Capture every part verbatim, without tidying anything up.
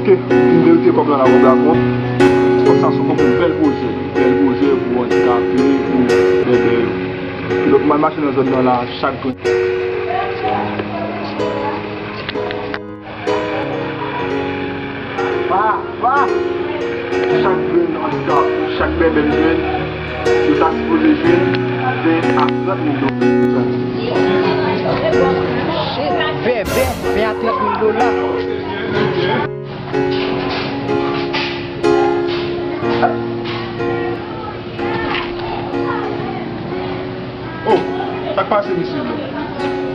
Ke m merite kòb lan la, kòb la kont. Kòb sa se kòb yon bèl pwojè. Bèl pwojè pou andikape, pou bèbè yo. Donk, m al mache nan zòn nan la chak grenn. Pa, pa. Chak grenn andikape, chak bèbè m jwenn, yo ta sipoze jwenn ven a trant mil dola. Shit, ven, ven, ven a trant mil dola. Oh, sa k pase, mesye?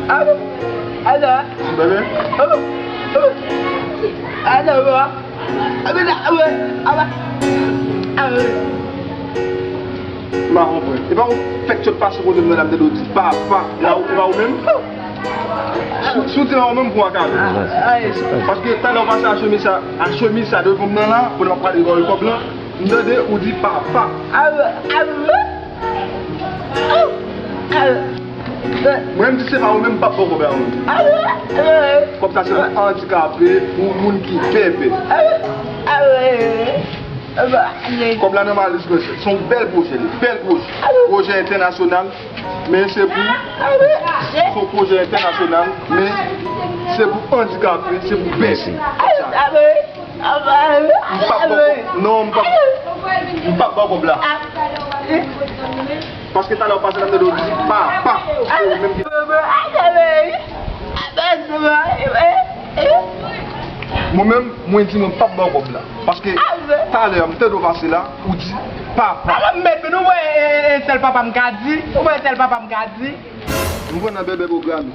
Alo, alo. Bebe? Alo, alo. Alo, alo. Alo, alo, alo. M pa konprann. E pa ou fèk sot pase kote m nan la, m tande w di papa. E pa ou, e pa ou menm? Si, si w di la ou menm, pou akale. Paske talè w pase a chemiz sa, a chemiz sa devan m nan la, pandan m ap prale ba w kòb lan, m tande ou di papa. Mwen, m di se pa ou menm, m p ap ba w kòb la ou menm. Kòb sa se pou andikape, pou moun ki bèbè. Kòb la nan valiz mwen, se, se yon bèl pwojè, li, bèl pwojè. Pwojè entènasyonal, men se pou, se yon pwojè entènasyonal, men se pou andikape, se pou bèbè. Kòb sa. M p ap ba w kòb, non, m p ap, m p ap ba w kòb la. Paske talè w pase nan tande w di papa. Se ou menm ki. Mwen menm, mwen di mwen p ap ba w kòb la. Paske talè m tande w pase la, ou di papa. Ala m mèt vin, ou wè, e, e, sèl papa m ka di, ou wè sèl papa m ka di. M pran nan bèbè pwograme.